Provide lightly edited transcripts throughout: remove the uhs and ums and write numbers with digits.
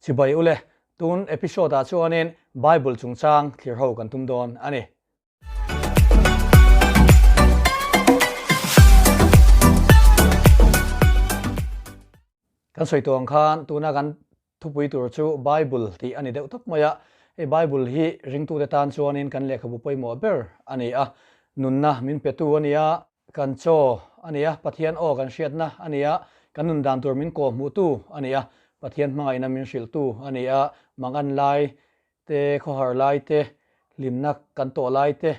Chibai ule, tun episode ah chuanin Bible chungchang thlir ho kan tum dawn a ni. Kan sawi tawh ang khan tuna kan thupui tur chu Bible tih a ni deuh tawp mai a. Hei Bible hi ringtute tan chuanin kan lehkhabu pawimawh ber a ni a, nunna min petu a ni a, kan chaw a ni a, Pathian aw kan hriatna a ni a, kan nun dan tur min kawhhmuhtu a ni a, Pathian hmangaihna min hrilhtu a ni a, mangan lai te, khawhar lai te, hlimna kan tawh lai te,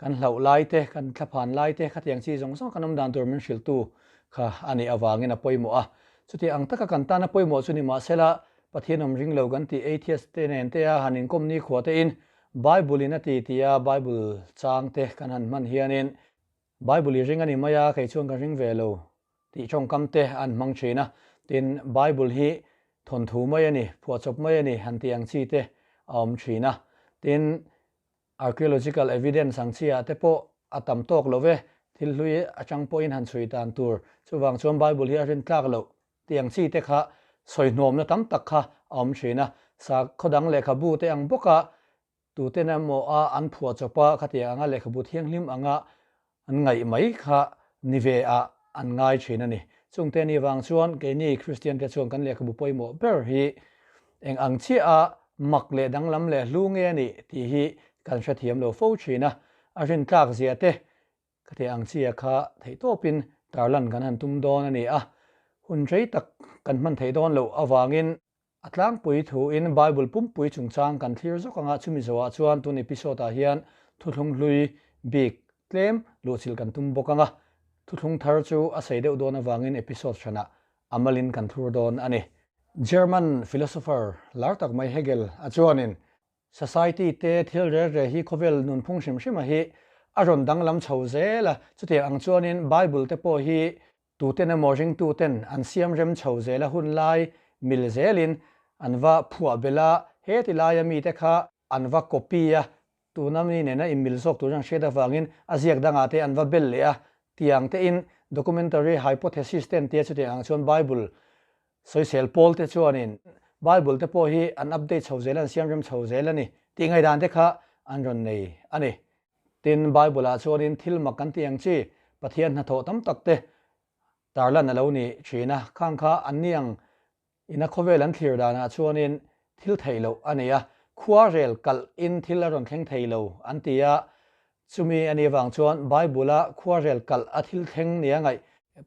kan hlauh lai te, kan thlaphan lai te, khatiang chi zawng zawng kan awm dan tur min hrilhtu kha a nih avangin a pawimawh a. Chuti ang taka kan tana pawimawh chu ni mahsela, Pathian awm ring lo kan tih atheist te nen te a han inkawm nikhua te in Bible in a ti tia Bible chang te kan han hman hianin Bible i ring a ni mai a, kei chuan ka ring ve lo tih tawngkam te an hmang thin a. Tin, Bible hi thawnthu mai a ni, phuahchawp mai a ni han tih ang chi te a awm thin a. Tin, archaeological evidence ang chi ah te pawh a tam tawk lo ve, thil hlui atang pawhin han chhui dan tur. Chuvang chuan Bible hi a rin tlak loh tih ang chi te kha sawi hnuamna tam tak kha a awm thin a. Sakhaw dang lehkhabu te ang bawka Tuten emaw a an phuah chawp a, khatiang anga lehkhabu thianghlim anga an ngaih mai kha ni ve ah an ngai thin a ni. Chungte ni vang chuan keini Kristian te chuan kan lehkhabu pawimawh ber hi eng ang chiah a mak leh danglam leh hlu nge a nih tih hi kan hrethiam lo fo thin a, a rintlak zia te khatiang ang chiah kha theihtawpin tarlan kan han tum dawn a ni a, hun rei tak kan hman theih dawn loh avangin A tlangpui thuin Bible pumpui chungchang kan thlir zawk anga chumi zawhah chuan tun episode ah hian thuthlung hlui bik tlem luhchilh kan tum bawk anga thuthlung thar chu a sei deuh dawn avangin episode hranah a malin kan thlur dawn a ni. German philosopher lar tak mai Hegel a chuanin Society te thil rel rel hi khawvel nunphung hrim hrima hi a rawn danglam chho zel a, chutiang ang chuanin Bible te pawh hi Tuten emaw ringtuten an siam rem chho zel a hun lai mil zelin an va phuah belh a, he ti laia mite kha an va copy a, tuna mi nena inmil zawk tur an hriat avangin a ziak dangah te an va bel leh a, tiang tein documentary hypothesis te an tia chutiang ang chuan Bible sawisel pawl te chuanin Bible te pawh hi an update chho zel a, an siam rem chho zel a ni tih ngaihdan te kha an rawn nei a ni. Tin, Bible-ah chuanin thil mak kan tih ang chi, Pathian hnathawh tam tak te tarlan a lo ni thin a, khang kha anni ang ina khawvel an thlir danah chuanin thil theih loh a nei a, khuarel kalh in thil a rawn thleng thei lo an ti a, chumi a nih avang chuan Bible-a khuarel kalh a thil thleng nia ngaih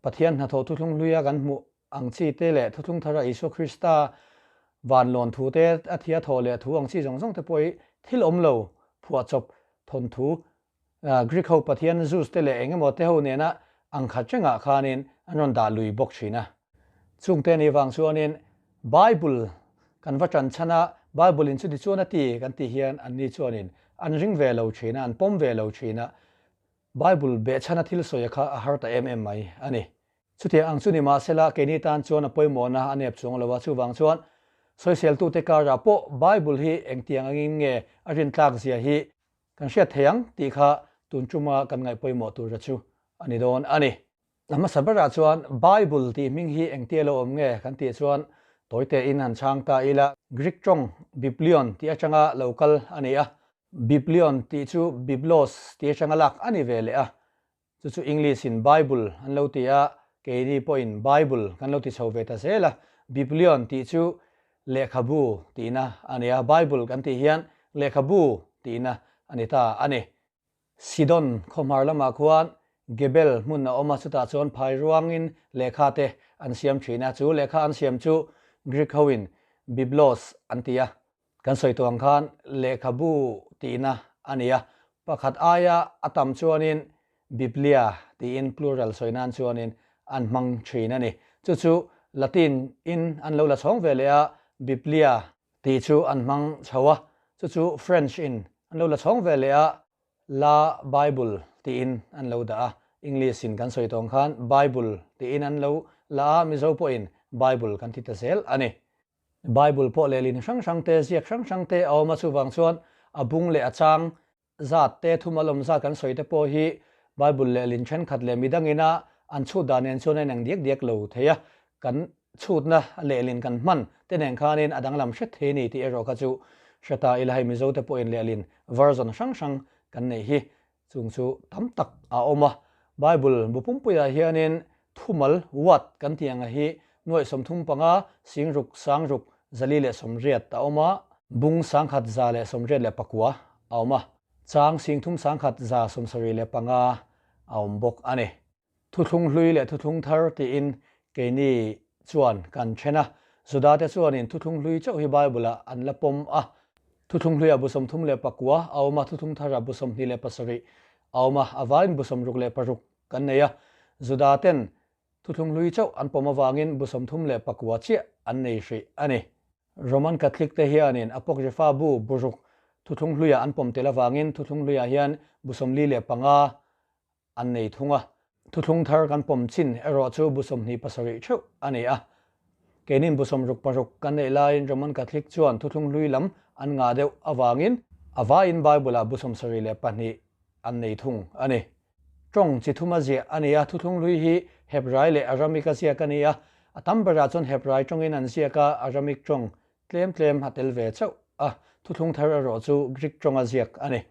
Pathian hnathawh thuthlung hluia kan hmuh ang chi te leh thuthlung thara Isua Krista van lawn thu te, a thia thaw leh thu ang chi zawng zawng te pawh hi thil awm lo, phuahchawp, thawnthu, Greek ho pathian Zeus te leh eng emaw te ho nena ang khat rengah khanin an rawn dah lui bawk thin a. Chungte anih vang chuanin Bible kan va tan chhan a, Bible in chuti chuan a ti kan tih hian anni chuanin an ring ve lo thin a, an pawm ve lo thin a, Bible behchhana thil sawi kha a har ta em em mai a ni. Chutiang ang chu ni mahsela keini tan chuan a pawimawhna a nep chuang lo a, chuvang chuan sawiseltute karah pawh Bible hi engtiang angin nge a rintlak zia hi kan hriat thei ang tih kha tun tuma kan ngaih pawimawh tura chu a ni dawn a ni. A hmasa berah chuan Bible tih hming hi engtia lo awm nge kan tih chuan tawite in han chhang ta ila. Greek tawng biblion tih atanga lo kal a ni a, Biblion tih chu biblos tih atanga lak a ni ve leh a, chu chu English in Bible an lo ti a, keini pawhin Bible kan lo ti chho ve ta zel a. Biblion tih chu lehkhabu tihna a ni a, Bible kan tih hian lehkhabu tihna a ni ta a ni. Sidon khawhmar lamah khuan Gebel hmun a awm a, chutah chuan phai ruangin lehkha te an siam thin a, chu lehkha an siam chu Greek hoin Biblos an ti a. Kan sawi tawh ang khan lehkhabu tihna a ni a, pakhat aia a tam chuanin Biblia tiin plural sawi nan chuanin an hmang thin a ni. Chu chu Latin in an lo la chhawng ve leh a, Biblia tih chu an hmang chho a, chu chu French in an lo la chhawng ve leh a, La Bible tiin an lo dah a, English in kan sawi tawh ang khan Bible tiin an lo la a, Mizo pawhin Bible kan ti ta zel a ni. Bible pawh lehlin hrang hrang te, ziak hrang hrang te a awm a, chuvang chuan a bung leh a chang zat te, thumal awm zat kan sawi te pawh hi Bible lehlin thenkhat leh midangina an chhut dan nen chuan a inang diak diak lo thei a, kan chhutna lehlin kan hman te nen khanin a danglam hret thei a ni tih erawh kha chu hre ta ila hei Mizo te pawhin lehlin version hrang hrang kan neih hi chung chu tam tak a awm a. Bible bu pumpuiah hianin thumal, word, kan tih anga hi nuaih 35, 60, 60, 480 a awm a, bung 1184 a awm a, chang 31 175 a awm bawk a ni. Thuthlung hlui leh thuthlung thar tiin keini chuan kan then a. Judate chuanin thuthlung hlui chauh hi Bible-ah an la pawm a. Thuthlung hluiah bu 39 a awm a, thuthlung tharah bu 27 a awm a, a vaiin bu 66 kan nei a. Judaten thuthlung hlui chauh an pawm avangin bu 39 chiah an nei hrih a ni. Roman Catholic te hianin Apocrypha bu buruk thuthlung hluiah an pawm tel avangin thuthlung hluiah hian bu 45 an nei thung a. Thuthlung thar kan pawm chin erawh chu bu 27 theuh a ni a. Keinin bu 66 kan neih laiin Roman Catholic chuan thuthlung hlui lam an ngah deuh avangin a vaiin Bible-ah bu 72 an nei thung a ni. Tawng chi thuma ziah a ni a, thuthlung hlui hi Hebrai leh Aramik a ziak a ni a, a tam berah chuan Hebrai tawngin an ziak a, Aramik tawng tlem tlem a tel ve chauh a, thuthlung thar erawh chu Greek tawnga ziak a ni.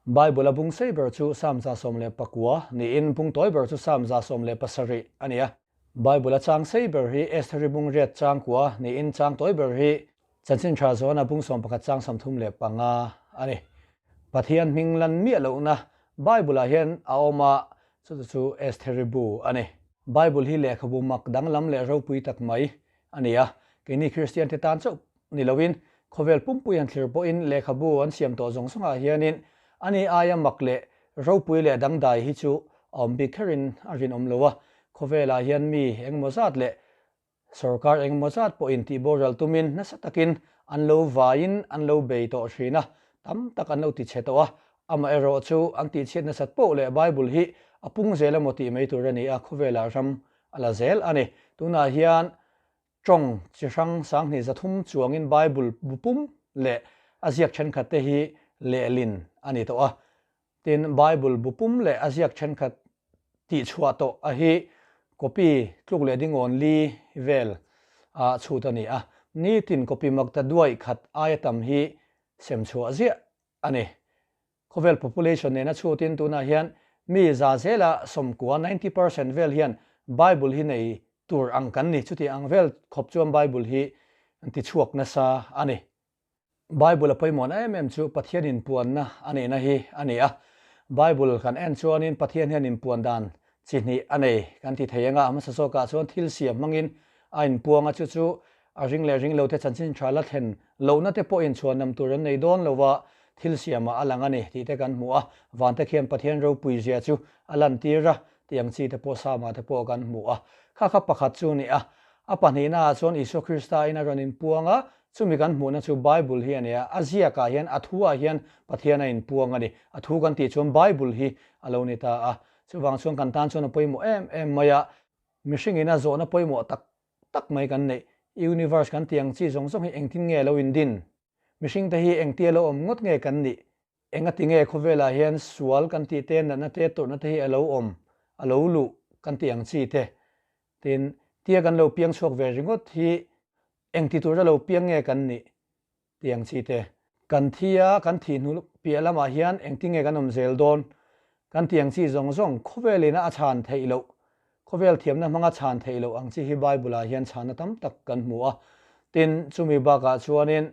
Bible-a bung sei ber chu Psalm 119 niin bung tawi ber chu Psalm 117 a ni a. Bible-a chang sei ber hi Estheri bung riat chang kua niin chang tawi ber hi Chanchin Tha Zawna bung 11 chang 35 a ni. Pathian hming lan miah lohna Bible-ah hian a awm a, chuchu chu Estheri bu a ni. Bible hi lehkhabu mak danglam leh ropui tak mai a ni a, keini Kristiante tan chauh ni loin khawvel pumpui han thlir pawhin lehkhabu an siam tawh zawng zawngah hianin ani aia mak leh ropui leh dangdai hi chu a awm bik kherin a rinawm lo a, khawvelah hian mi engemaw zat leh sorkar engemaw zat pawhin tihboral tumin nasa takin an lo vaiin an lo bei tawh thin a, tam tak an lo tichhe tawh a, amaherawh chu an tihchhiat nasat poh leh Bible hi a pung zel emaw tih mai tur a ni a, khawvelah ram a la zel a ni. Tunah hian Tawng chi hrang 2300 chuangin Bible bu pum leh a ziak thenkhat te hi lehlin a ni tawh a. Tin, Bible bu pum leh a ziak thenkhat tihchhuah tawh a hi copy tluk leh dingawn li vel a chhut a ni a. Nitin copy makta duai khat aia tam hi semchhuah ziah a ni. Khawvel population nena chhutin tunah hian mi za zela 90, 90%, vel hian Bible hi nei tur ang kan ni. Chuti ang vel khawp chuan Bible hi an ti chhuak nasa a ni. Bible a pawimawhna em em chu Pathian inpuanna a nihna hi a ni a. Bible kan en chuanin Pathian hian inpuan dan chi hnih a nei kan ti thei anga a hmasa zawkah chuan thil siam hmangin a inpuang a, chu chu A ring leh ring lote chanchin tha la thlen lohna te pawhin chhuanam tur an nei dawn lo a, thil siamah a lang a ni tih te kan hmu a, vante khian Pathian ropui zia chu a lantir a tih ang chi te pawh Psalm-ah te pawh kan hmu a. Kha kha pakhat chu ni a, a pahnihnaah chuan Isua Krista in a rawn inpuang a, chumi kan hmuhna chu Bible hi a ni a, a ziakah hian a thuah hian Pathian a inpuang a ni, a thu kan tih chuan Bible hi a lo ni ta a, chuvang chuan kan tan chuan a pawimawh em em mai a, mihringin a zawhna pawimawh tak tak mai kan neih. Universe kan tih ang chi zawng zawng hi engtin nge lo indin? Mihring te hi engtia lo awm ngawt nge kan nih? Engati nge khawvelah hian sual kan tih te, natna te, tawrhna te hi a lo awm, a lo luh kan tih ang chi te? Tin, tia kan lo piang chhuak ve ringawt hi engti tura lo piang nge kan nih? Ti ang chi te. Kan thi a, kan thih hnu piah lamah hian engtin nge kan awm zel dawn? Kan ti ang chi zawng zawng khawvelina a chhan theih loh, khawvel thiamna hmanga chhan theih loh ang chi hi Bible-ah hian chhanna tam tak kan hmu a. Tin, chumi bakah chuanin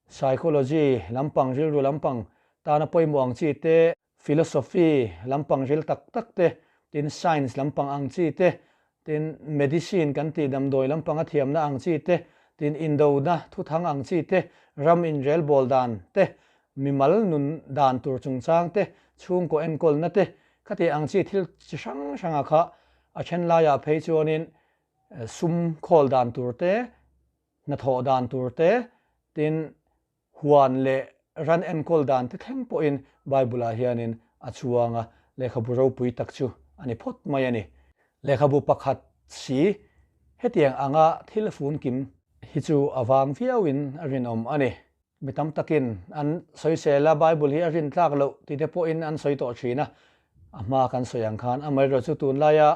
psychology lampang, rilru lampang tana pawimawh ang chi te, philosophy lampang ril tak tak te, tin science lampang ang chi te, tin medicine kan tih damdawi lampanga thiamna ang chi te, tin indona thuthang ang chi te, ram inrelbawl dan te, mimal nun dan tur chungchang te, chhungkaw enkawlna te, khati ang chi thil chi hrang hranga kha a then laiah phei chuanin sum khawl dan tur te, hnathawh dan tur te, tin Huan leh ran enkawl dan te thleng pawhin Bible-ah hianin a chuang a, lehkhabu ropui tak chu a ni phawt mai a ni. Lehkhabu pakhat si hetiang anga thil funkim hi chu a vang viauin a rinawm a ni. Mi tam takin an sawisel a, Bible hi a rintlak loh ti te pawhin an sawi tawh thin a, a hma kan sawi ang khan. Amaherawhchu tunlaia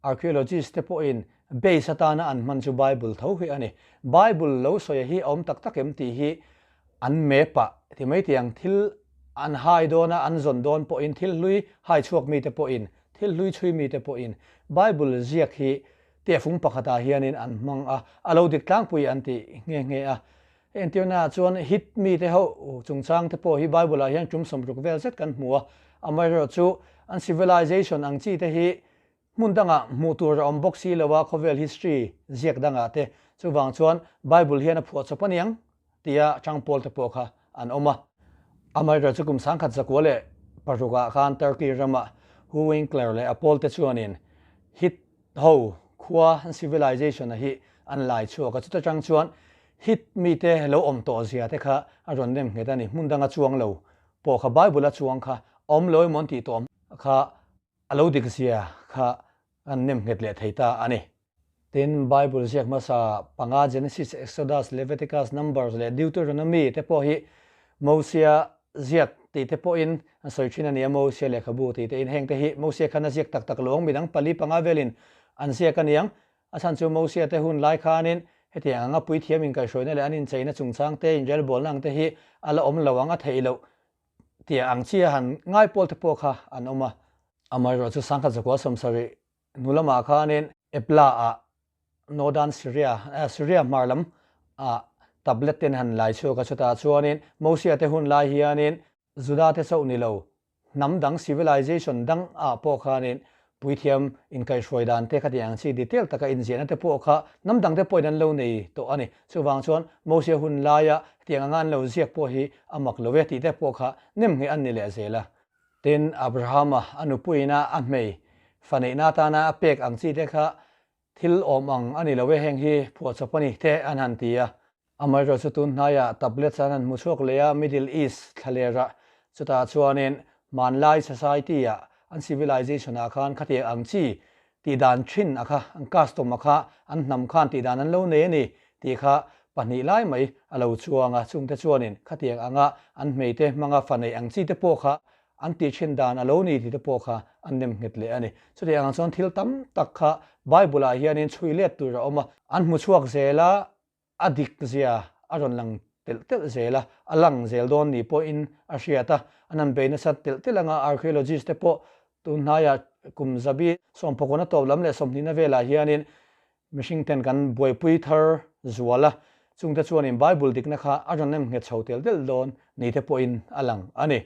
archaeologist te pawhin base atana an hman chu Bible tho hi a ni. Bible lo sawi hi a awm tak tak em tih hi an map ah ti mai tih ang thil an hai dawn a, an zawn dawn pawhin thil hlui hai chhuak mite pawhin, thil hlui chhui mite pawhin Bible ziak hi tehfung pakhatah hianin an hmang a, a lo dik tlangpui an ti nghe nghe a. Entirnaah chuan Hit mite ho chungchang te pawh hi Bible ah hian tum 60 vel zet kan hmu a, amaherawhchu an civilization ang chi te hi Hmun dangah hmuh tur a awm bawk si lo a, khawvel history ziak dangah te. Chuvang chuan Bible hian a phuah chawp aniang tia chang pawl te pawh kha an awm a. Amaherawhchu chu kum 1916 ah khan Turkey rama Hu Winkler leh a pawl te chuanin Hit ho khua an civilization a hi an lai chhuak a, chuta tang chuan Hit mite lo awm tawh zia te kha a rawn nem nghet a ni. Hmun danga chuang lo pawh kha Bible a chuang kha awm lo emaw an tih tawh kha A lo dik zia kha an nem nghet leh thei ta a ni. Tin, Bible ziak hmasa panga Genesis, Exodus, Leviticus, Numbers leh Deuteronomy te pawh hi Mosia ziak tih te pawhin an sawi thin a ni a, Mosia lehkhabu tih tein heng te hi Mosia khan a ziak tak tak lo ang, midang pali panga velin an ziak a niang. A chhan chu Mosia te hun lai khanin hetiang anga puithiam inkaihhruaina leh an incheina chungchang te, inrelbawlna ang te hi a la awm lo ang, a theih loh Tia ang chi a han ngai pawl te pawh kha an awm a. Amaherawhchu 1970 hnu lamah khanin Ebla ah Northern Syria, Syria hmar lam ah tablet ten han lai chhuak a, chutah chuanin Mosia te hun lai hianin Juda te chauh ni lo hnam dang civilization dang ah pawh khanin Puithiam inkaihhruai dan te khatiang ang chi detail taka inziahna te pawh kha hnam dang te pawhin an lo nei tawh a ni. Chuvang chuan Mosia hun laia hetiang anga an lo ziak pawh hi a mak lo e tih te pawh kha nemngheh an ni leh zel a. Tin, Abrahama a nupuiina a hmei fa neihna atana a pek ang chi te kha thil awm ang a ni lo e, heng hi phuahchawp a ni te an han ti a. Amaherawhchu tun hnaiah tablets an han hmu chhuak leh a, Middle East thlalerah chutah chuanin hmanlai society-ah an civilization-ah khan khatiang ang chi tihdan thin a kha, an custom a kha, an hnam khan tihdan an lo nei a ni tih kha pahnih lai mai a lo chuang a, chungte chuanin khatiang anga an hmeite hmanga fa neih ang chi te pawh kha an tih thin dan a lo ni tih te pawh kha an nem nghet leh a ni. Chutiang ang chuan thil tam tak kha Bible-ah hianin chhui let tur a awm a, an hmu chhuak zel a, A dik zia a rawn lang telh telh zel a, a lang zel dawn ni pawhin a hriat a, an han bei nasa telh telh anga archaeologist te pawh tun hnaiah kum zabi sawmpakawna tawp lam leh sawmhnihna velah hianin mihring ten kan buaipui thar zual a, chungte chuanin Bible dikna kha a rawn nem nghet chho telh telh dawn ni te pawhin a lang a ni.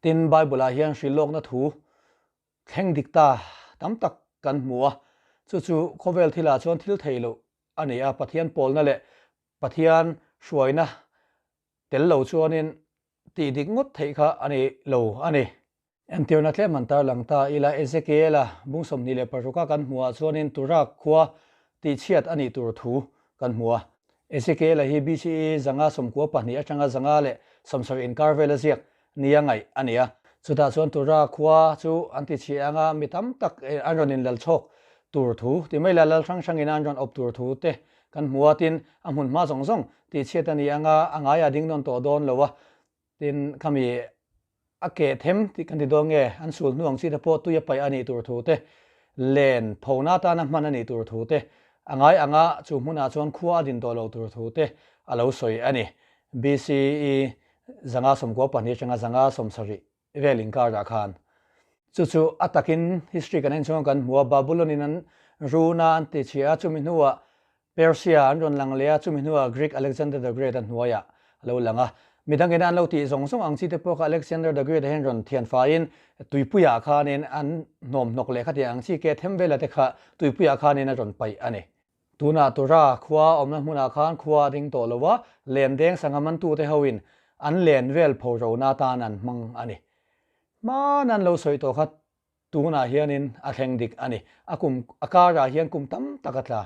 Tin, Bible-ah hian hrilhlawkna thu thleng dik ta tam tak kan hmu a, chu chu khawvel thilah chuan thil thei loh a ni a, Pathian pawlna leh Pathian hruaina tel lo chuanin tih dik ngawt theih kha a ni lo a ni. Entirna tlem han tarlang ta ila, Ezekiela bung 26 a kan hmuhah chuanin Turak khua tihchhiat a nih tur thu kan hmu a. Ezekiela hi BCE 592 atanga 570 inkar vela ziak nia ngaih a ni a. Chutah chuan Tura khua chu an ti chhia anga mi tam tak an rawn inlal chhawk tur thu ti mai la lal hrang hrangin an rawn awp tur thu te kan hmu a, tin a hmun hma zawng zawng tihchhiat a ni anga a ngaia ding nawn tawh dawn lo a, tin khami a keh them tih kan ti dawn nge an sul hnu ang chi te pawh tui a paih a nih tur thu te, len phona atana hman a nih tur thu te, a ngai anga chu hmunah chuan khua a din tawh loh tur thu te a lo sawi a ni. BCE 592 atanga 570 vel inkarah khan. Chu chu a takin history kan en chhunga kan hmu a, Babylon in an run a, an ti chhia a, chumi hnuah Persia an rawn lang leh a, chumi hnuah Greek Alexander the Great a hnuaiah a lo lang a. Midangin an lo tih zawng zawng ang chi te pawh kha Alexander the Great a hian rawn thian faiin tuipuiah khanin an hnawm hnawk leh khatiang ang chi ke them vela te kha tuipuiah khanin a rawn paih a ni. Tunah Tura khua awmna hmunah khan khua a ding tawh lo a, len deng sangha mantute hoin an len vel pho rona atan an hmang a ni. Hmana an lo sawi tawh kha tunah hianin a thleng dik a ni. A kum a karah hian kum tam tak a tla.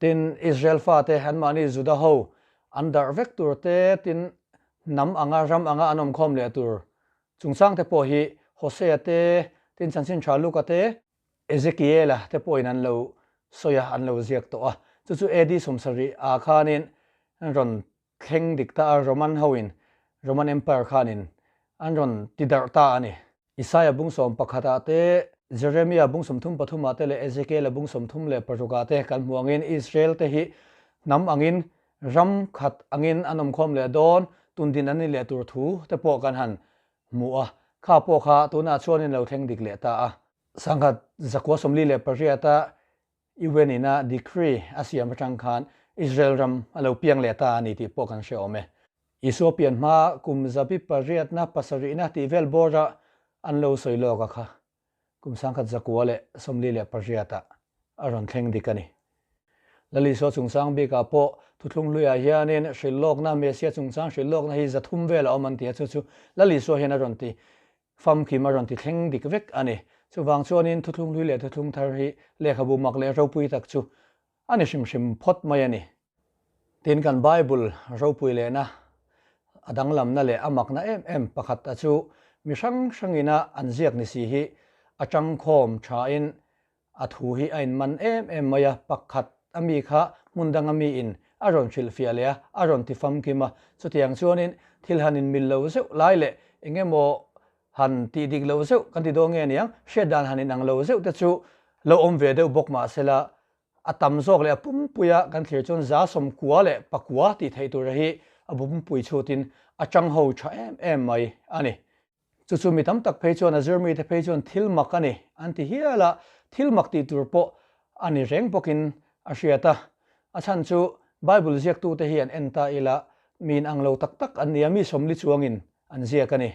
Tin, Israel fate anmahni Juda ho an darh vek tur te, tin hnam anga ram anga an awmkhawm leh tur chungchangte pawh hi Hosea te, tin chanchin tha Luka te, Ezekiela te pawhin an lo sawi a, an lo ziak tawh a. Chu chu AD 70 ah khanin an rawn thleng dik ta a, Roman hoin, Roman Empire khanin an rawn ti darh ta a ni. Isaia bung sawm pakhatah te. Jeremia bung 33 ah te leh Ezekiela bung 36 ah te kan hmu angin Israel te hi hnam angin ram khat angin an awmkhawm leh dawn, tundin an ni leh tur thu te pawh kan han hmu a, kha pawh kha tunah chuanin lo thleng dik leh ta a. 1948 a UN in a decree a siam atang khan Israel ram a lo piang leh ta a ni tih pawh kan hre awm e. Isua pian hma kum zabi pariatna pasarihna tih vel bawra an lo sawi lawk a kha kum 1948 ah a rawn thleng dik a ni. Lal Isua chungchang bikah pawh thuthlung hluiah hianin hrilhlawkna, Messiah chungchang hrilhlawkna hi 300 vel a awm an ti a, chu chu Lal Isua hian a rawn ti famkim a rawn ti thleng dik vek a ni. Chuvang chuanin thuthlung hlui leh thuthlung thar hi lehkhabu mak leh ropui tak chu a ni hrim hrim phawt mai a ni. Tin, kan Bible ropui lehna a danglamna leh a makna em em pakhat a chu mi hrang hrangina an ziak ni si hi a tangkhawm thain A thu hi a inman em em mai a, pakhat a mi kha hmun danga miin a rawn hrilhfiah leh a, a rawn ti famkim a. Chutiang chuanin thil han inmil lo zeuh lai leh eng emaw han tih dik lo zeuh kan ti dawn nge niang, hriat dan han inang lo zeuh te chu lo awm ve deuh bawk mah sela, a tam zawk leh a pumpuia kan thlir chuan 99% tih theih tura hi a pumpui chhutin a chang ho tha em em mai a ni. Chu chu mi tam tak phei chuan a zirmi te phei chuan thil mak a ni an ti hial a, thil mak tih tur pawh a ni reng bawkin a hriat a. A chhan chu Bible ziaktute hi an en ta ila mi inang lo tak tak an ni a, mi 40 chuangin an ziak a ni.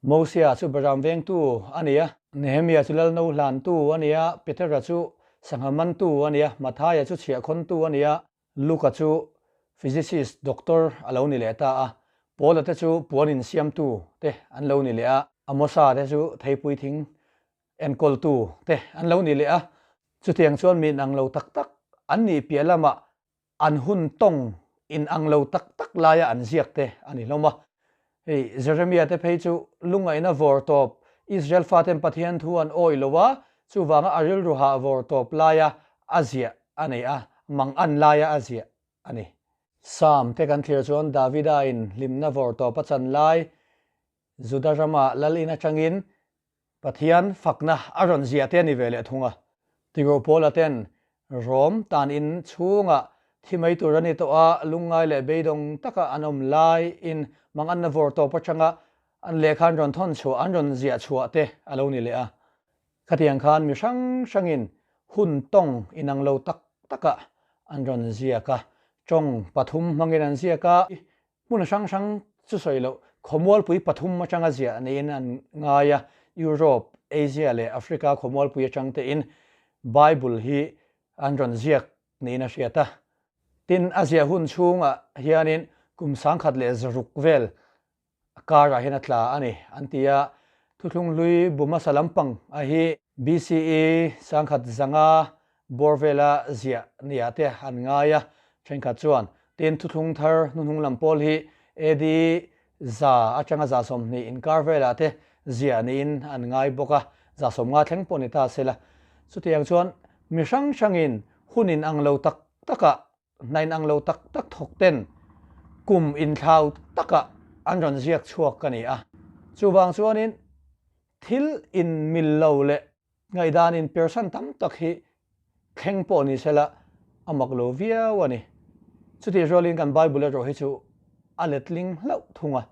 Mosia chu Beram vengtu a ni a, Nehemia chu Lalno hlantu a ni a, Petera chu sangha mantu a ni a, Mathaia chu chhiahkhawntu a ni a, Luka chu physicist doctor a lo ni leh ta a, Paula te chu puan insiamtu te an lo ni leh a, Amosa te chu theipui thing enkawltu te an lo ni leh a. Chutiang chuan mi inang lo tak tak an nih piah lamah an hun tawng inang lo tak tak laia an ziak te a ni hlawm a. Hei Jeremia te phei chu lungaihna vawr tawp Israel faten Pathian thu an awih lo a, chuvanga a rilru hah vawr tawp laia a ziah a nei a, mang an laia a ziah a ni. Psalm te kan thlir chuan Davida in hlimna vawr tawp a chan lai Juda rama lal in atangin Pathian fakna a rawn ziah te a ni ve leh thung a. Tirh Paula ten Rom tan in chhungah thi mai tur a ni tawh a, lungngai leh beidawng taka an awm lai in manganna vawr tawp atanga an lehkha an rawn thawn chhuah, an rawn ziah chhuah te a lo ni leh a. Khatiang khan mi hrang hrangin hun tawng inang lo tak takah an rawn ziak a, tawng pathum hmangin an ziak a. Hmun hrang hrang chu sawi loh, khawmualpui pathum atanga ziah niin an ngai a, Europe, Asia leh Africa khawmualpui atang tein Bible hi an rawn ziak niin a hriat a. Tin, a ziah hun chhungah hianin kum 1600 vel karah hian a tla a ni an ti a, Thuthlung hlui bu hmasa lampang a hi BCE 1100 bawr vela ziah niah te an ngai a, thenkhat chuan tin thuthlung thar hnuhnung lam pawl hi AD 100 atanga 120 inkar velah te ziah niin an ngai bawk a, 150 thleng pawh ni ta sela. Chutiang chuan mi hrang hrangin hun inang lo tak takah hna inang lo tak tak thawk ten kum inthlau takah an rawn ziak chhuak a ni a. Chuvang chuanin thil inmil lo leh Ngaihdanin persan tam tak hi thleng pawh ni sela a mak lo viau a ni. Chutih rualin kan Bible erawh hi chu a letling hlauh thung a.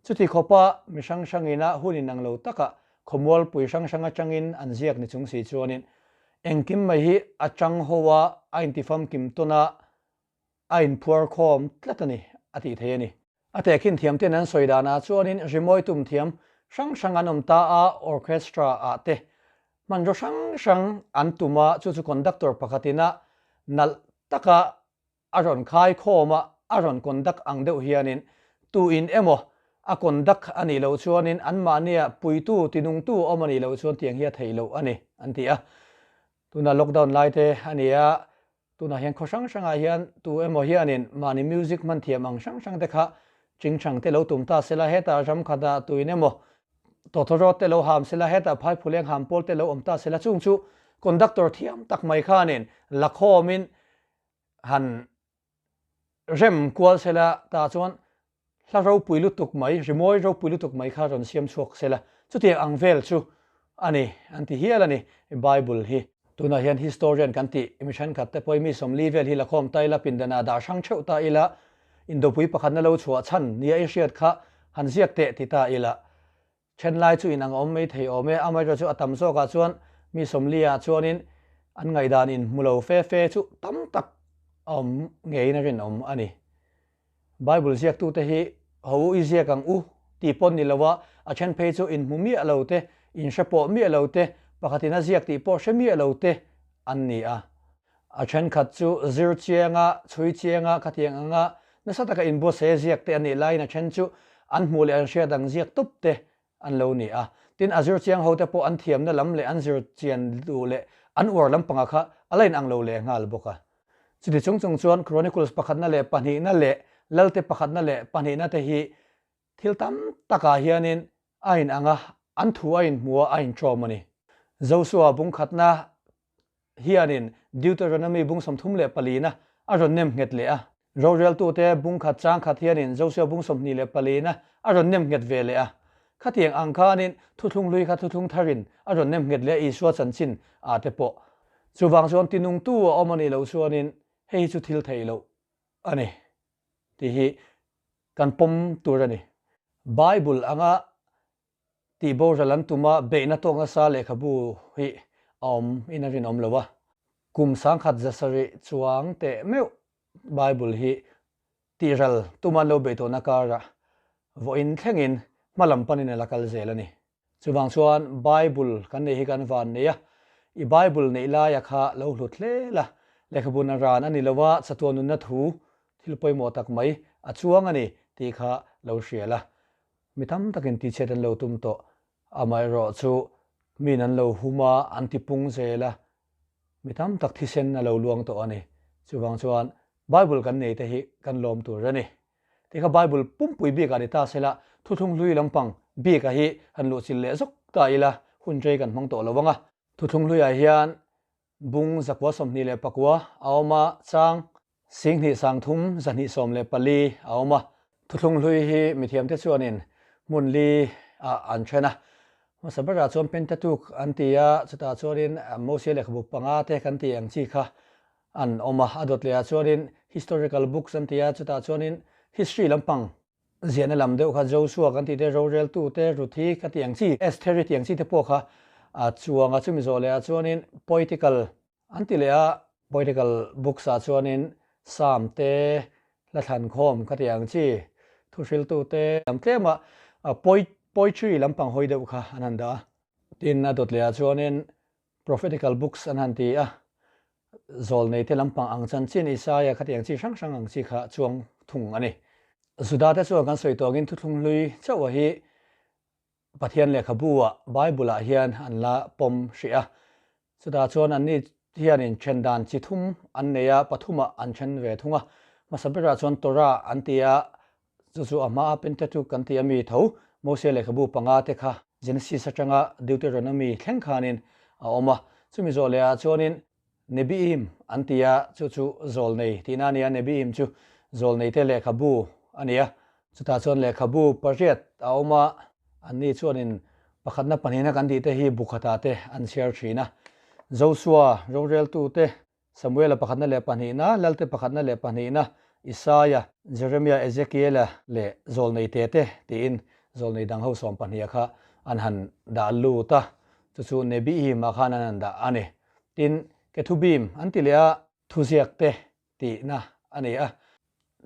Chuti khawpa mi hrang hrangina hun inang lo takah khawmualpui hrang hrang atangin an ziak ni chung si chuanin engkim mai hi a chang ho a, a intifamkim tawn a, a inphuar khawm tlat a ni a tih thei a ni. A tehkhin thiam ten an sawi danah chuanin rimawi tum thiam hrang hrang an awm ta a, orchestra ah te hmanraw hrang hrang an tum a, chu chu conductor pakhatin a nalh taka a rawn khai khawm a, a rawn conduct ang deuh hianin tu in emaw a conduct a nih loh chuanin anmahnia puitu tinungtu awm a nih loh chuan tiang hi a theih loh a ni an ti a. Tuna lockdown lai te a ni a, Tunah hian khaw hrang hrangah hian tu emaw hianin mahni music hman thiam ang hrang hrang te kha ching chang te lo tum ta sela, hetah ram khatah tuin emaw tawtawrawt te lo ham sela, hetah phaiphuleng ham pawl te lo awm ta sela, chung chu conductor thiam tak mai khanin la khawmin han rem kual sela, tah chuan hla ropui lutuk mai, rimawi ropui lutuk mai kha rawn siam chhuak sela, chutiang ang vel chu a ni an ti hial a ni Bible hi. Tunah hian historian kan tih mi thenkhat te pawhin mi 40 vel hi lakhawm ta ila, pindanah dah hrang theuh ta ila, indopui pakhatna lo chhuah chhan nia i hriat kha han ziak teh ti ta ila. Then lai chu inang awm mai thei awm e, amaherawhchu chu a tam zawkah chuan mi 40 ah chuanin an ngaihdan in hmu lo fe fe chu tam tak a awm ngeiin a rinawm a ni. Bible ziaktute hi ho u i ziak ang u tih pawn ni lo a, a then phei chu inhmu miah lo te, inhre pawh miah lo te, pakhatin a ziak tih pawh hre miah lo te an ni a. A thenkhat chu zir chianga, chhui chianga, khatiang anga nasa taka inbuatsaih a ziak te an nih laiin a then chu an hmuh leh an hriat ang ziak tawp te an lo ni a. Tin, a zir chiang ho te pawh an thiamna lam leh an zir chian duh leh an uar lampangah kha a la inang lo leh nghal bawk a. Chuti chung chung chuan Chronicles pakhatna leh pahnihna leh Lalte pakhatna leh pahnihna te hi thil tam takah hianin a inang a, an thu a inhmu a, a inṭawm a ni. Joshua bungkhatna hianin Deuteronomy bung 34 na a rawn nem nghet leh a. Roreltute bung khat chang khat hianin Joshua bung 24 na a rawn nem nghet ve leh a. Khatiang ang khanin thuthlung hlui kha thuthlung tharin a rawn nem nghet leh a Isua chanchin ah te pawh. Chuvang chuan tinungtu a awm a nih loh chuanin hei hi chu thil theih loh a ni tih hi kan pawm tur a ni. Bible anga Tih boral an tum a, beihna tawk nasa lehkhabu hi a awm in a rinawm lo a. Kum 1700 chuang teh meuh Bible hi tihral tuma an lo beih tawhna karah vawiin thlengin hma lam panin a la kal zel a ni. Chuvang chuan Bible kan neih hi kan van nei a, i Bible neih laia kha lo hlut hle la, lehkhabu na ran a ni lo a, chatuan nunna thu thil pawimawh tak mai a chuang a ni tih kha lo hria la. Mi tam takin tichhiat an lo tum tawh. Amaherawh chu min an lo hum a, an ti pung zel a, mi tam tak thisen a lo luang tawh a ni. Chuvang chuan Bible kan nei te hi kan lawm tur a ni. Tikha Bible pumpui bikah ni ta sela, thuthlung hlui lampang bika hi han luhchilh leh zawk ta ila, hun rei kan hmang tawh lo ang a. Thuthlung hluiah hian bung 129 a awm a, chang 2314 a awm a. Thuthlung hlui hi mithiamte chuanin hmun li ah an then a. Hmasa berah chuan Pentateuch an ti a, chutah chuanin Mosia lehkhabu panga te kan tih ang chi kha an awm a. A dawt lehah chuanin Historical Books an ti a, chutah chuanin history lampang ziahna lam deuh kha Joshua kan tih te, roreltu te, Ruthi ka tih ang chi, Estheri tih ang chi te pawh kha a chuang a. Chumi zawh lehah chuanin Poetical An ti leh a, Poetical books ah chuanin Psalm te, hla thlankhawm ka tih ang chi, thuhriltu te lam tlema poetry lampang hawi deuh kha an han dah a. Tin, a dawt leh ah chuanin Prophetical books an han ti a, zawlnei te lampang ang chanchin Isaiah ka tih ang chi hrang hrang ang chi kha chuang thung a ni. Juda te chuan kan sawi tawngin thuthlung hlui chauh a hi Pathian lehkhabu-ah, Bible-ah hian an la pawm hrih a. Chutah chuan anni hianin then dan chi thum an nei a, pathumah an then ve thung a. Hmasa berah chuan Torah an ti a, chu chu a hmaa Pentateuch kan ti a mi tho, Mose lehkhabu panga te kha Genesis atanga Deuteronomy thleng khanin a awm a. Chumi zawh lehah chuanin Nebiim an ti a, chu chu zawlnei tihna a ni a, Nebiim chu zawlneite lehkhabu a ni a. Chutah chuan lehkhabu pariat a awm a, anni chuanin pakhatna pahnihna kan tihte hi bu khatah te an chhiar thin a. Joshua roreltute, Samuela pakhatna leh pahnihna, Lalte pakhatna leh pahnihna, Isaia, Jeremia, Ezekiela leh zawlneite te tiin zawlnei dang ho sawmpahniha kha an han dah lut a, chu chu Nebiim-ah khan an han dah a ni. Tin, Kethubim an ti leh a, thuziak te tihna a ni a.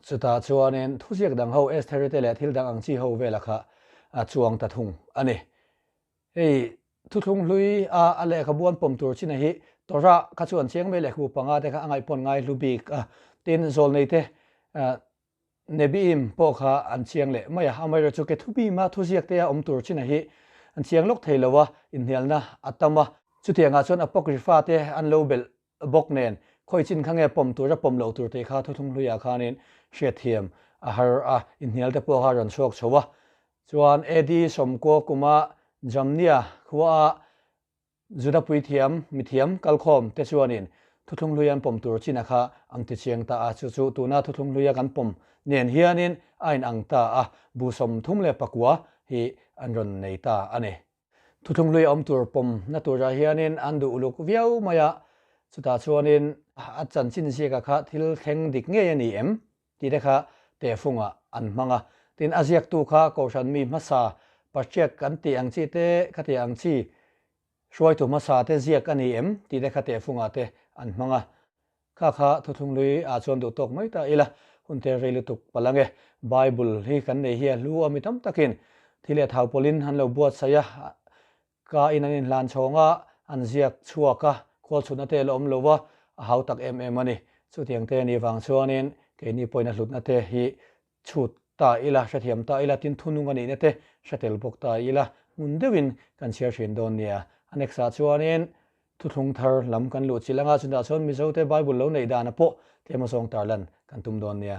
Chutah chuanin thuziak dang ho Estheri te leh thil dang ang chi ho vela kha a chuang ta thung a ni. Hei thuthlung hlui a a lehkhabu an pawm tur china hi Torah kha chuan chiang mai lehkhabu panga te kha a ngaihpawn ngai hlu bik a. Tin, zawlnei te Nebiim pawh kha an chiang leh mai a, amaherawh chu Kethubima thuziak te a awm tur china hi an chiang lawk thei lo a, inhnialna a tam a. Chutiangah chuan Apocrypha te an lo belh bawk nen, khawi chin kha nge pawm tur a pawm loh tur tih kha thuthlung hluiah khanin hriatthiam a har a, inhnial te pawh kha a rawn chhuak chho a. Chuan AD 90 kuma Jamnia khuaa Juda puithiam, mithiam kalkhawm te chuanin thuthlung hlui an pawm tur china kha an ti chiang ta a, chu chu tuna thuthlung hluia kan pawm nen hianin a inang ta a, bu 39 hi an rawn nei ta a ni. Thuthlung hlui awm tur pawmna turah hianin an duh uluk viau mai a, chutah chuanin a chanchin ziaka kha thil thleng dik ngei a ni em tih te kha tehfungah an hmang a. Tin, a ziaktu kha Kohhran mi hmasa Patriarch kan tih ang chi te kha tih ang chi hruaitu hmasa te ziak a ni em tih te kha tehfungah te an hmang a. Kha kha thuthlung lui ah chuan duh tawk mai ta ila, hun te rei lutuk palh ange. Bible hi kan nei hi a hlu a mi tam takin thi leh thau pawlhin an lo buatsaih a, ka in an inhlan chhawng a, an ziak chhuak a, khual chhutna te a la awm lo a, a hau tak em em a ni. Chutiang te a nih vang chuanin keini pawhin a hlutna te hi chhut ta ila, hrethiam ta ila, tin thunung a nihna te hre tel bawk ta ila, hmun deuhin kan chhiar thin dawn nia. A next ah chuanin thuthlung thar lam kan luh chilh anga, chutah chuan Mizote Bible lo neih dana pawh tlem azawng tarlan kan tum dawn nia.